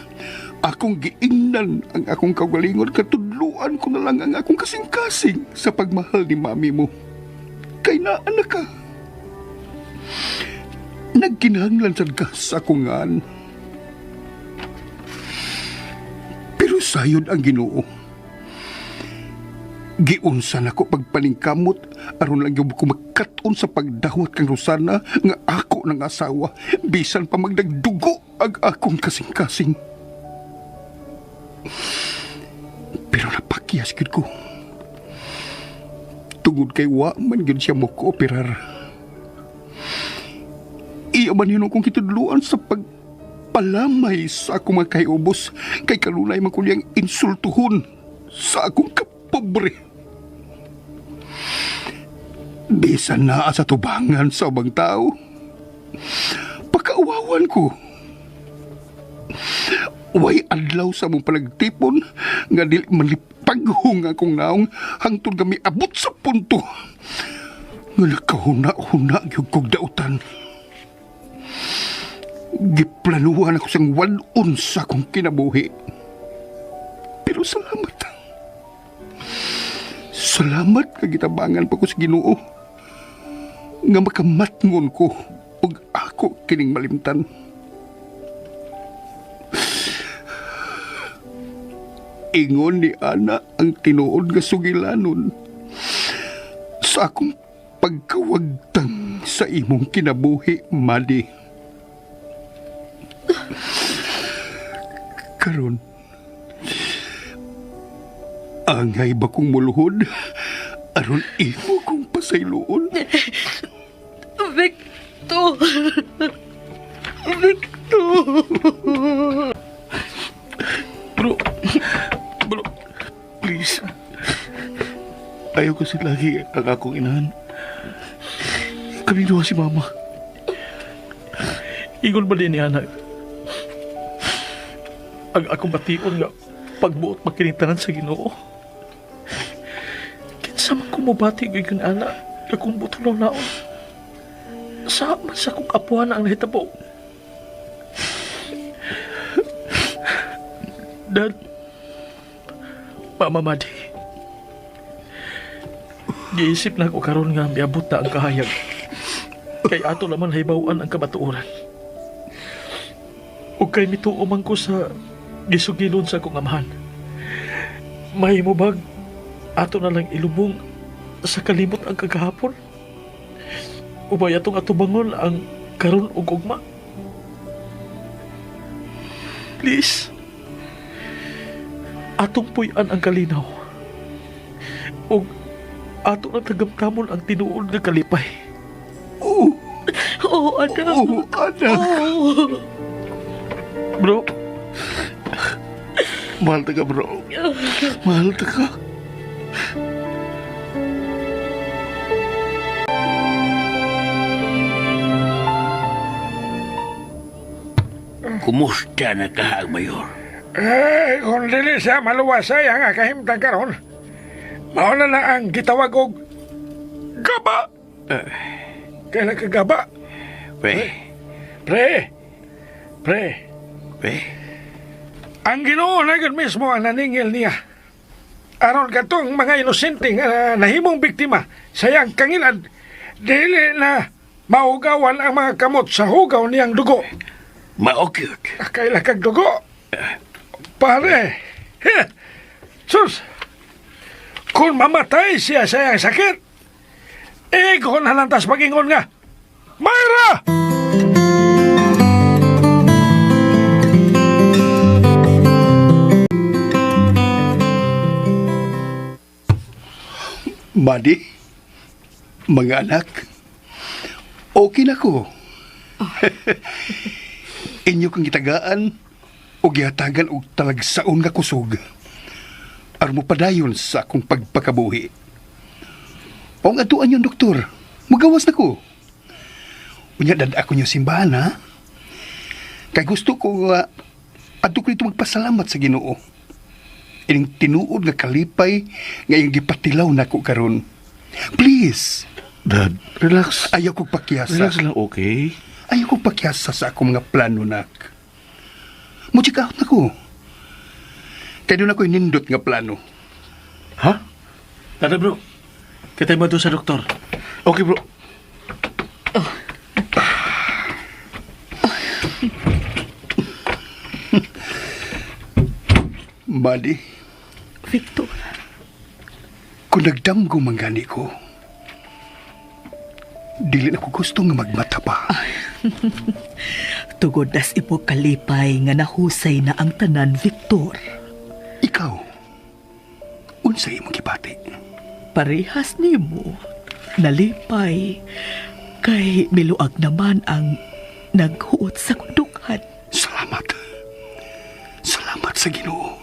akong giingnan ang akong kaugalingon, katudluan ko na lang ang akong kasing-kasing sa pagmahal ni mami mo. Kay naa na ka. Nagkinahanglan sad ka sa akong ngan. Pero sayod ang Ginoo. Giunsa nako pagpaningkamot aron lang gyud ko makat-on sa pagdawat kang Rosana nga ako ng asawa bisan pa magdagdugo ang akong kasing-kasing. Pero napakyas gyud ko. Tungod kay wa man gyud siya mo kooperar. Iya man yun akong kitudluan sa pagpalamay sa akong mga kaiubos kay kalunay man ko niyang insultuhon sa akong kapobre. Bisan naa sa tubangan sa ubang tao, pakauwawan ko. Way adlaw sa mong panagtipon nga dili malipaghong akong naong hangtod nga miabot sa punto nga nakahuna-huna gyud kog dautan. Giplanuhan ako siyang wad-on sa akong kinabuhi. Pero salamat. Salamat kay gitabangan pa ko sa Ginoo nga makamatngon ko ug ako kining malimtan. Ingon ni Ana ang tinuod nga sugilanon sa akong pagkawagtang sa imong kinabuhi, Madi. Karon, angay ba kong muluhod aron imo kong pasayloon? Victor! Victor! Bro, bro, please. Ayaw kasi lagi ang akong inahan. Kami duha si Mama. Ingon ba din ni anak? Ang akong bation nga pagbuot makinintanan sa Ginoo. Kinsa man ko mobati gyud ana akong butulaw naon. Sa man sa akong apuhan ang nahitabo. Dad, Mama Madi, giisip na ako karon nga miabot na ang kahayag. Kay ato laman hibaw-an ang kamatuoran. Ug kay mituo man ko sa gisugilon sa akong amahan. Mahimo bag ato na lang ilubong sa kalimot ang kagahapon? Ubay atong atubangon ang karon ug ugma? Please. Atong puy-an ang kalinaw. Ug ato na tagamtamon ang tinuod nga kalipay. Oo, Oo, anak. oo, anak. Oo. Bro, Mahal ta ka, bro. Mahal ta ka. Kumusta na ka ang mayor? Eh, kung dili siya maluwasay ang kahimtang karon, mauna na ang gitawag og gaba. Kailan ka gaba? Pre, Pre, pre, pre, ang Ginoo na gyud mismo ang naningil niya. Aron katong mga inosente nga nahimong biktima sa iyang kangilad, dili na maugawan ang mga kamot sa hugaw niyang dugo. Maokyot. Kaila kag dugo. Pare, he, sus, kung mamatay siya sa iyang sakit, ego na lang tas magingon nga, Mayra! Madi, mga anak, okay na ko. Inyo kang gitagaan o gihatagan og talagsaon nga kusog. Aron mo padayon sa akong pagpakabuhi. O ang atuan yung doktor, magawas na ko. Unya dad ako niyo simbahan ha. Kay gusto ko nga adto ko dito magpasalamat sa Ginoo. Ining tinuod nga kalipay nga iyang gipatilaw nako karon. Please, Dad, relax. ayaw kong pakyasa. Relax lang, okay? Ayaw kong pakyasa sa akong mga plano, nak. Mo-check out na ko. Kaya doon ako'y nindot nga plano. Ha? Tara bro. Kitay mo sa doktor. Okay, bro. Madi, Victor, kung nagdamgo man gani ko, dili na ko gusto nga magmata pa. tugod das imo kalipay nga nahusay na ang tanan, Victor. Ikaw, unsa imong gibati? Parehas nimo, nalipay, kay miluag naman ang naghuot sa kundukhan. Salamat. Salamat sa Ginoo.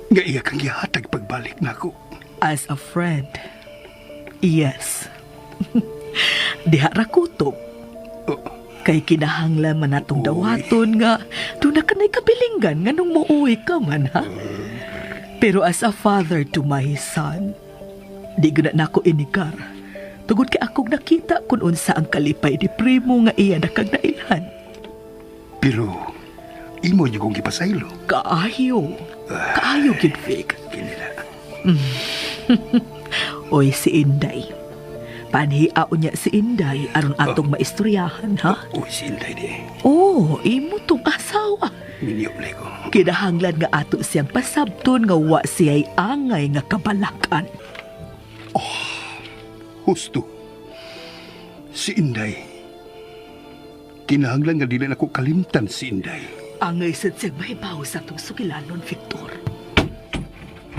Nga iya kang gihatag pagbalik nako. As a friend, yes. Diha ra kutob. Kay kinahanglan man natong dawaton nga doon na kanay kabilingan nga nung muuwi ka man ha. Pero as a father to my son, di guna nako inigar. Tugod kay akong nakita kung unsa ang kalipay ni primo nga iya nakag nailhan. Pero imo jud kong gipasaylo. Kaayo. Kaayo gyud Vic. Kinila. Oy si Inday. Panhiaon niya si Inday aron atong maistoryahan ha. Uy, si Inday di. Oh, imo tong asawa. Minyo ko. Kinahanglan nga ato siyang pasabton nga wa siya'y angay nga kabalakan. Husto. Si Inday. Kinahanglan nga dili nako kalimtan si Inday. Angay sad siyang mahibaw sa atong sugilanon, Victor.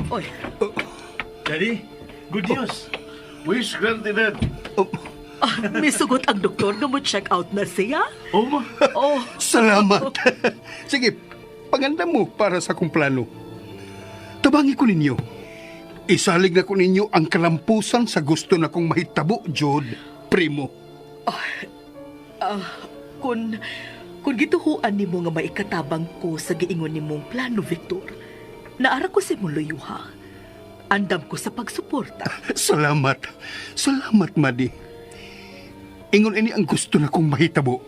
Oy, Daddy, good news. Wish granted, Dad. misugot ang doktor nga mo check out na siya? Oh, ma. Oh, Salamat. Sige, panganda mo para sa akong plano. Tabangi ko ninyo. Isalig na ko ninyo ang kalampusan sa gusto na kong mahitabo, Jod, primo. Kung gituhuan nimo nga maikatabang ko sa giingon nimong plano, Victor, naara ko sa imong luyuha. Andam ko sa pagsuporta. Salamat. Salamat, Madi. Ingon ini ang gusto na kong mahitabo.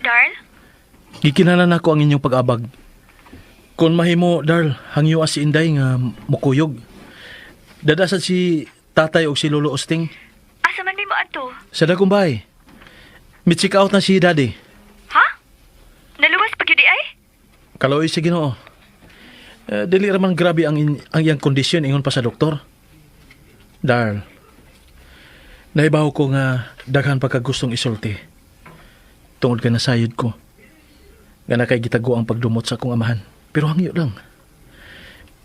Darl? Gikinahanglan nako ang inyong pag-abag. Kung mahimo, Darl, hangyo si Inday nga mukuyog. Dadasad si tatay og si Lolo Osting. Asa man mo ato? Sa dagong bahay. Mi-check out na si Daddy. Ha? Kaluoy sa Ginoo. Eh, dili ra man grabe ang iyang kondisyon ingon pa sa doktor. Darl, naibaw ko nga daghan pa ka gustong isulti. Tungod kay nasayod ko nga nakay gitago ang pagdumot sa akong amahan. Pero hangyo lang.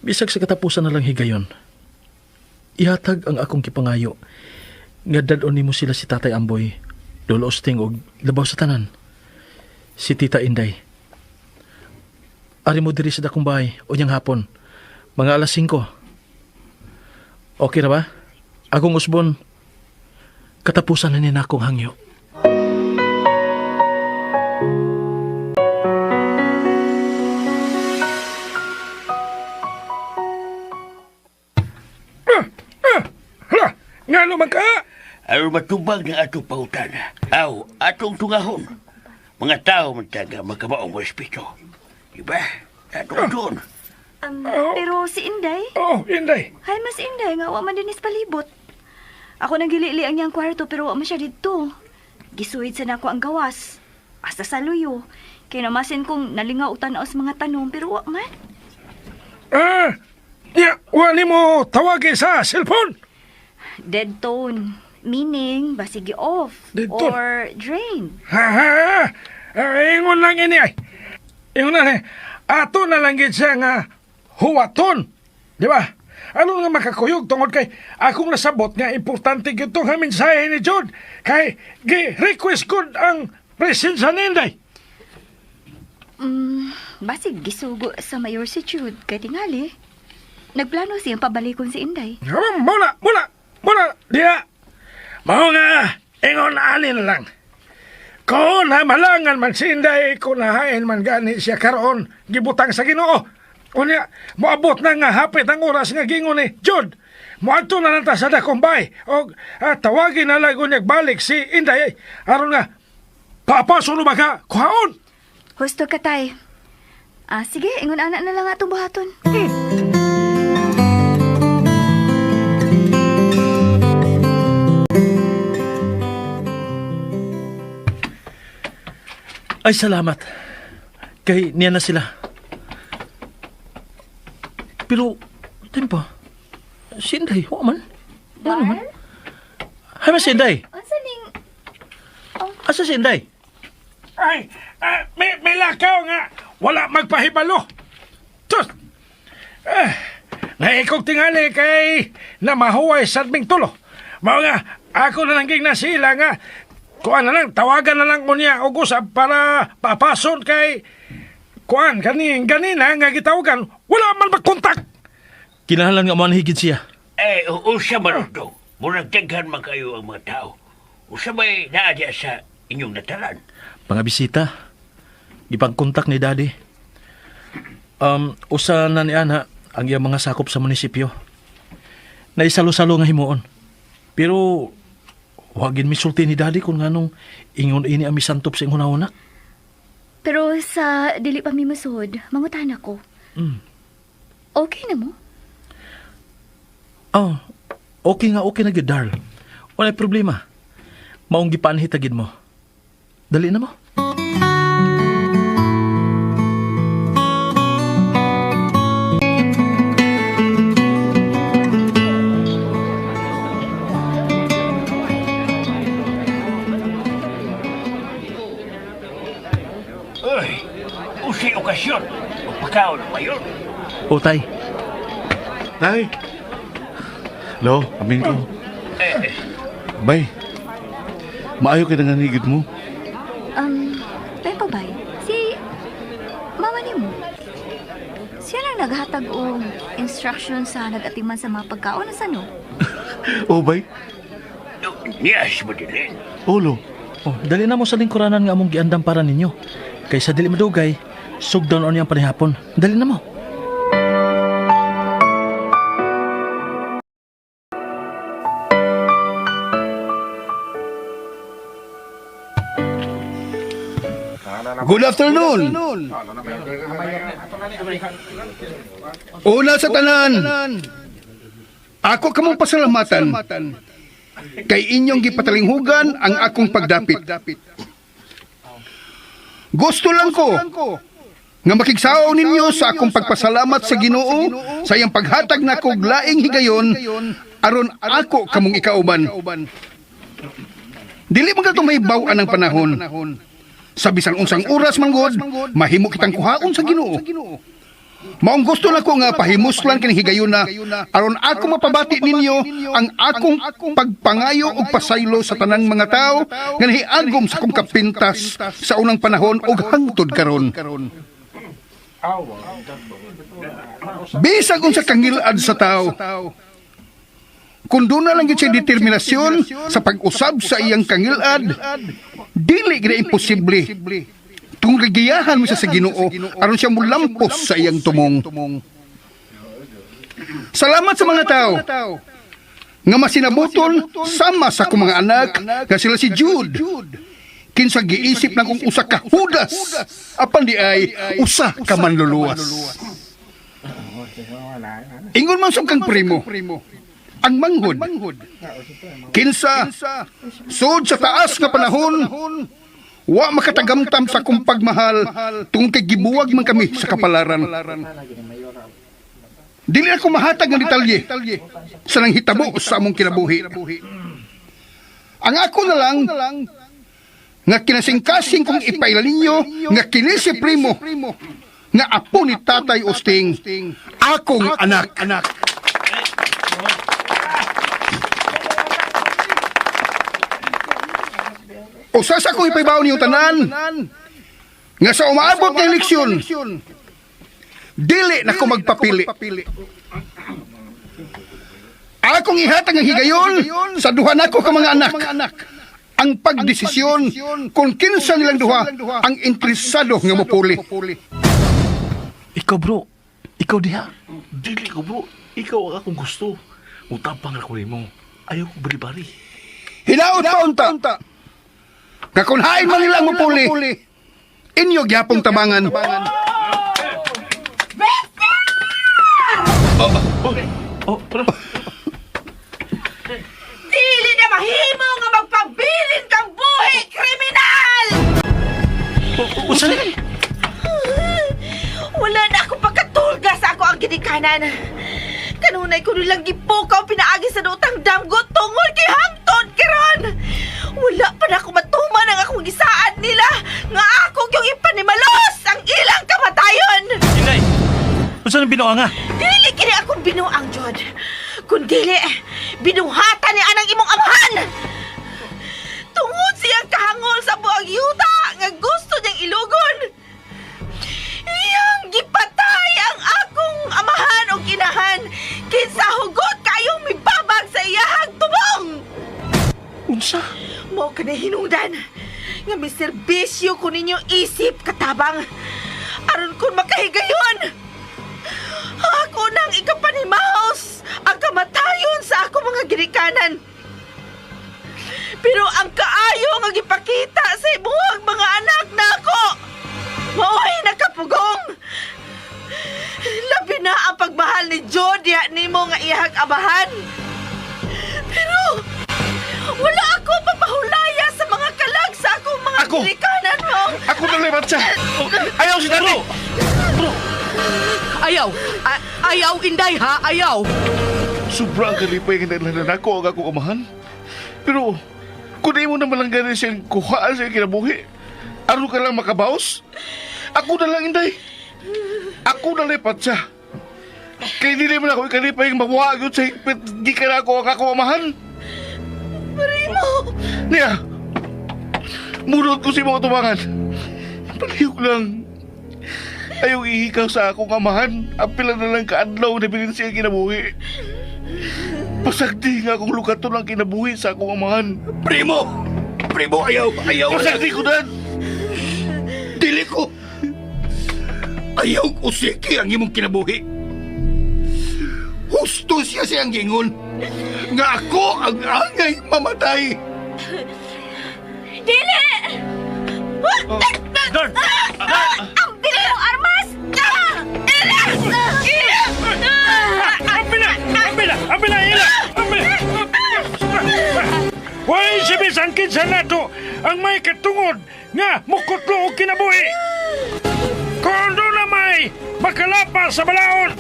Bisag sa katapusan na lang higayon. Ihatag ang akong gipangayo nga dad-on nimo sila si Tatay Amboy, Lolo Osting og labaw sa tanan si Tita Inday. Ari mo diri sa dakong bahay unyang hapon, mga alas 5. Okay na ba? Akong usbon, katapusan na ni akong hangyo. Hala, ngano man ka? Aron matubag ng atong pangutana. Aw, atong tungahon. Mga tao man taga magkabaong respeto. Diba? Atong doon. Pero si Inday, Oh, Inday. hay mas Inday nga wa man dinis palibot. Ako nang gilili ang iyang kwarto pero wa man siya didto. Gisuwid sa nako ang gawas. Hasta sa luyo. Kay namasin kong nalingaw og tan-aw sa mga tanom pero wa man. Ah, ya, wa nimo tawagi sa cellphone. Dead tone. Meaning, basigi off. Dead tone. Or drained. Ha ha. Ah, ingon lang ini ay. Ingon na ni. Ato na lang gid siya nga huwaton. Di ba? Ano nga makakuyog tungod kay akong nasabot nga importante gyud tong mensahe ni Jude kay gi-request gud ang presensya ni Inday. Basig gisugo sa mayor si Jude kay tingali. Nagplano siyang pabalikon si Inday. Muna, muna, muna, diya. Mao nga, ingon ani na lang. Kung namalangan man si Inday, kung nahain man gani siya karon, gibutang sa Ginoo. Unya, moabot na nga hapit ang oras nga gingon ni Jude. Moadto na lang ta sa dakong bay. Og tawagin na lang unyag balik si Inday. Aron nga, papaso no ba ka? Kuhaon! Husto ka, tay. Ah, sige, ingon ana na lang atong buhaton. Ay, salamat. Kay niya na sila. Pero, tempo, si Inday, wa man. Ano man? Hay man si Inday. Unsa ning Asa si Inday? Ay, may lakaw nga. Wala magpahibalo. Tus! Naikog tingali kay na mahuway sa adming tulo. Mao nga, ako na lang na sila nga. Kuan na lang, tawagan na lang ko niya og usab para papason kay kuan kaning ganina nga gitawagan, wala man magkontak. Kinahanglan nga manhigid siya. Eh, usa man ito. Murag daghan man kayo ang mga tao. Usa may naa diya sa inyong nataran. Mga bisita, gipang-kontak ni Daddy. Usa na ni Ana ang iyang mga sakop sa munisipyo. Naisalo-salo nga himuon. Pero wagin misulti ni Daddy kung nganong ingon ini ang misantop sa imong hunahuna. Pero sa dili pa mi masud, mangutan ako. Okay na mo? Oh, okay nga, okay na gyud, Darl. Walay problema. Maong gipanhit agid mo. Dali na mo. Uy, usay okasyon. Magpakaon na mayor. O, tay. Tay. Lo, amin ko. Bay. Maayo kay nga higit mo. Tayo pa ba? Si mama ni mo. Siya lang naghatag og instruction sa nag-atiman sa mga pagkaon sa no. Oh, bay. Niyas, Madeline. Oh, lo. Oh, dali na mo sa lingkuranan nga among giandam para ninyo. Kaysa dili madugay, sugdon on niyang panihapon. Dali na mo. Good afternoon. Una sa tanan. Ako kamong pasalamatan kay inyong gipatalinghugan ang akong pagdapit. Gusto lang ko Nga makigsaw ninyo sa akong pagpasalamat sa Ginoo sa iyang paghatag nako og laing higayon aron ako kamong ikauban. Dili man kadto mahibaw-an ang panahon. Sa bisan unsang oras man gud, mahimo kitang kuhaon sa Ginoo. Maong gusto nako nga pahimuslan kini higayuna aron ako mapabati ninyo ang akong pagpangayo og pasaylo sa tanang mga tawo nga nahiagom sa akong kapintas sa unang panahon ug hangtod karon. Bisag unsa kangilad sa tawo, kung doon na lang gyud siya determinasyon sa pag-usab sa iyang kangilad, dili gid imposible. Kung gigiyahan mo siya sa Ginoo, aron siya mulampos sa iyang tumong. Salamat sa mga tao nga masinabuton sama sa akong mga anak nga sila si Jude. Kinsa giisip lang kung usa ka Judas, apan di ay usa ka manluluwas. Ingon man sa kang primo, ang manghod, kinsa sud sa taas nga panahon, wa makatagamtam sa akong pagmahal tungod kay gibuwag man kami sa kapalaran. Dili ako mahatag ng detalye sa nanghitabo sa among kinabuhi. Ang ako na lang nga kinasingkasing kong ipaila ninyo nga kini si Primo nga apo ni Tatay Usting, akong anak. Usa sa akong ipaibaw niyong tanan nga sa umaabot nga eleksyon, dili na ko magpapili. Akong ihatag ang higayon sa duha nako ka mga anak ang pagdesisyon kung kinsa nilang duha ang interesado nga mopuli. Ikaw bro, ikaw diha. Dili ko bro, ikaw ang akong gusto. Utapang ako nimo. Ayaw ko bali-bali. Hinaot pa unta. Nga kung hain man nila ang mopuli, inyo gyapong tabangan. Oh, pero Dili na mahimo nga magpabilin kang buhi, kriminal! unsa ni? Wala na akong pagkatulga sa ako ang ginikanan. Kanunay ko nilang gipukaw pinaagi sa dutang damgo tungol kay hangtod karon. Wala pa na ako matuman ang akong gisaad nila nga ako yung ipanimalos ang ilang kamatayon. Inday. Unsa nang binuang nga? Dili kini akong binuang, Jod. Kundili, binuhatan ni anang imong amahan. Tungod siyang kahangol sa buang yuta nga gusto niyang ilugon. Iyang gipatay ang akong amahan o kinahan kinsa hugot kayong mibabag sa iyahang tubong. Unsa? Mo ka na hinungdan nga may serbisyo ko ninyo isip katabang aron kun makahigayon. Ako nang ikapanimaos ang kamatayon sa ako mga ginikanan. Pero ang kaayo nga gipakita sa imuhang mga anak nako, mao'y nakapugong. Labi na ang pagmahal ni Jodia nimo nga iyahag abahan. Pero wala ako papahulaya sa mga kalag sa akong mga Ako! ginikanan mo. Ako na libat siya. Ayaw si Dani. Ayaw! Ayaw, Inday, ha? Ayaw! Sobra ang kalipay nga naglanan ako ang akong amahan. Pero, kung di mo naman lang gani siyang kuhaan sa iyang kinabuhi, aron ka lang makabaos? Ako na lang, Inday. Ako na lipat siya. Kaya dili man ako ikalipay nga mabuha yun sa higpit, di ka na ako ang akong amahan. Primo! Niya, murot ko si mga tumangan. Palihog lang. Ayaw ihikaw sa akong amahan. Ang pila na lang kaadlaw na bilin siya kinabuhi. Pasagdi nga akong lukaton ang kinabuhi sa akong amahan. Primo! Primo, ayaw, ayaw. Pasagdi ko dan! Dili ko. Ayaw ko siki ang imong kinabuhi. Husto siya siyang gingon nga ako ang angay mamatay. Dili! Darn! Ang dili mong armas! Dili! Apila! Apila! Apila! Ila! Apila! Way si bisan kinsa nato ang may katungod nga mukutlo og kinabuhi. Kung doon na Inday makalapa sa balaod.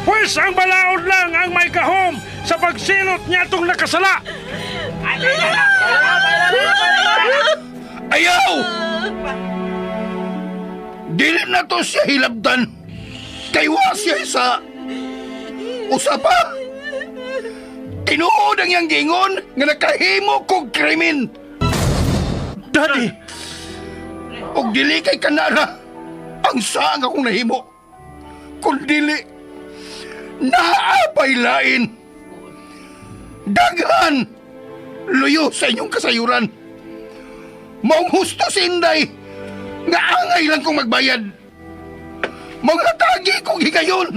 Pwes ang balaod lang ang may gahom sa pagsilot niya itong nakasala. Ayaw! Dili na to siya hilabdan. Kay wa siya sa usapa. Tinuod ang iyang giingon nga nakahimo kog krimen. Daddy! Og dili kay kanara ang saang akong nahimo. Kung dili, naapay lain. Daghan! Luyo sa inyong kasayuran. Maong husto si Inday nga angay lang kong magbayad. Maong hatagi kong higayon.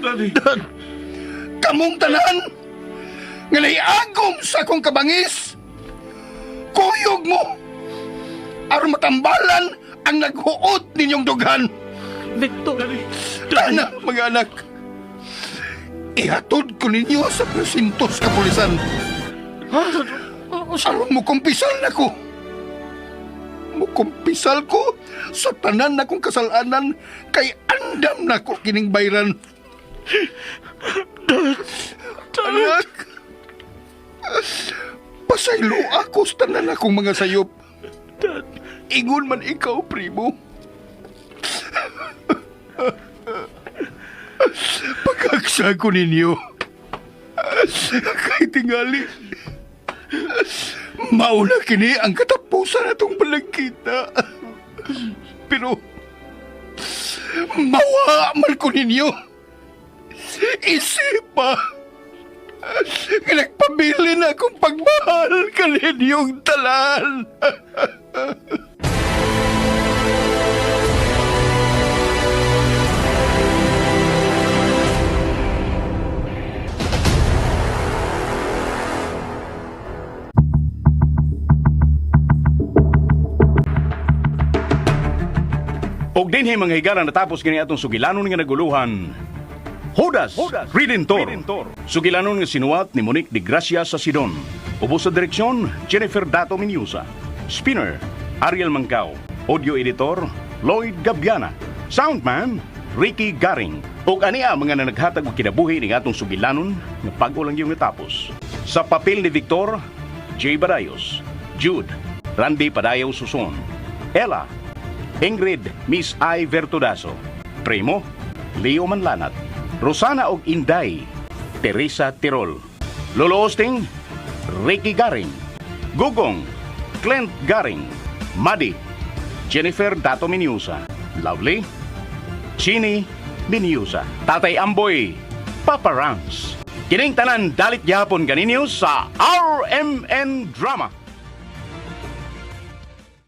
Daddy. Dad! Kamong tanan nga naiagom sa akong kabangis. Kuyog mo aron matambalan ang naghuot ninyong dughan. Victor, Tana, mga anak. Ihatod ko ninyo sa presinto sa kapulisan. Aron mo kumpisal na ko. Mukumpisal ko sa tanan na kong kasalanan kay andam na ko kining bayran. Anak, pasaylo ako sa tanan akong mga sayop. Ingon man ikaw, primo. Pagkaksa ko ninyo, kay tingali, mauna kini ang katapusan atong palagkita. Pero, mawa man ko ninyo. Isipa, nga nagpabilin akong pagmahal kaninyong talan. Og dinhi mga higala natapos kini atong sugilanon nga naguluhan. Judas, Redentor. Sugilanon nga sinuwat ni Monique de Gracia sa Sidon. Ubos sa direksyon, Jennifer Dato Minyusa. Spinner, Ariel Mangkao. Audio editor, Lloyd Gabiana. Soundman, Ricky Garing. Ug ania mga nanaghatag og kinabuhi ning atong sugilanon nga bag-o lang yung natapos. Sa papel ni Victor, Jay Barayos. Jude, Randy Padayaw Suson. Ella, Ingrid Miss I. Vertudazo, Primo, Leo Manlanat, Rosana og Inday, Teresa Tirol, Lolo Osting, Ricky Garing, Gugong, Clint Garing, Madi, Jennifer Dato Miniusa, Lovely, Chini Miniusa, Tatay Amboy, Papa Rams. Kining tanan dalit gyapon kaninyo sa RMN Drama.